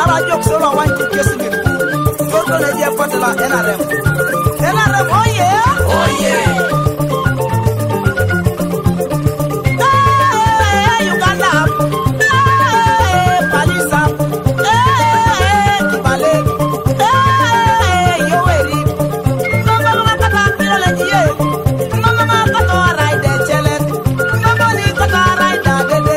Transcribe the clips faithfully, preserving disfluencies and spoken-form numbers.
Ala jok solo wan tu kesi mi. Solo na je patala N R M. N R M, oh yeah. Oh yeah. Hey, Uganda. Hey, Palisa. Hey, Kibale. Hey, Yoweri. Mama, mama, kata kilo le jie. Mama, mama, kata rai de chele. Mama, ni kata rai da de de.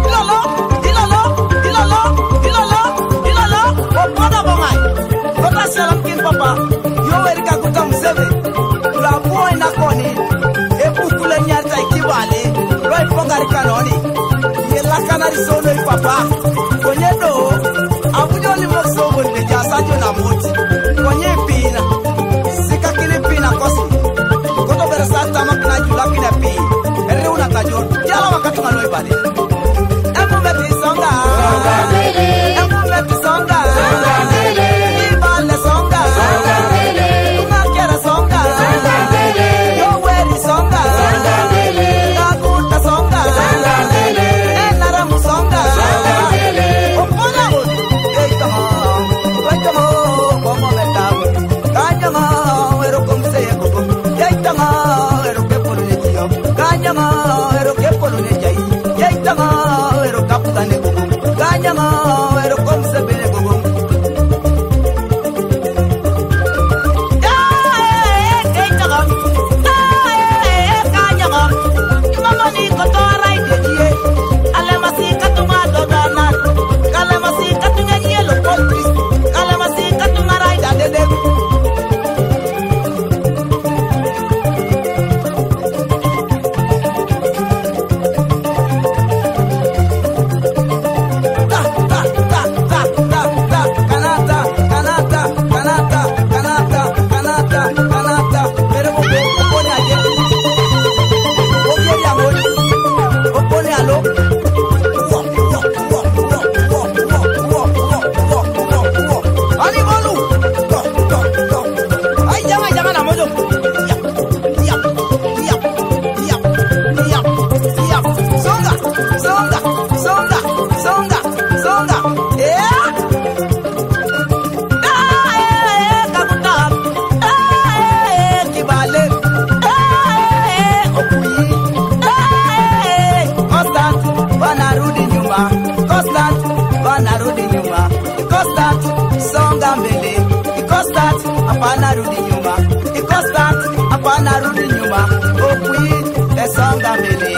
Ilolo, ilolo, ilolo, ilolo, ilolo, obodo bongai. Kota salam kin papa, Yoweri Kaguta Museveni. Ula boy na koni, e bukule nyarta ikibale, roi pogari kanoni. Ye lakanari sono i papa. Konye do, abujo ni mo sobo ni ja sajo na moti. Konye pina, sika kini pina kosi. Koto bere sa tama kina jula kina pi. Ere una tajo, jala wakati ngalo ibale. Ekumeti songa. Ekumeti songa. Ibale songa. Tumakere songa. Yoweri songa. Kaguta songa. N R M songa. Opola. Eitomo. Eitomo. Komo metamu. Kanyama. Ero komse kobo. Eitomo. Ero kepolo ne tiyo. Kanyama. Ero kepolo ne jai. Yaitama, ero kapta ne gugu. Kanyama, ero komse bene gugu. Songa, songa, songa, songa, songa. Eh? Eh, eh, eh, Kaguta. Eh, eh, eh, Kibale. Eh, eh, eh, Okuyi. Eh, eh, eh, Constant, wanarudi nyuma. Constant, wanarudi nyuma. Constant, songa mbele. Constant, hapana rudi nyuma. Constant, hapana rudi nyuma. Okwi, esonga mbele.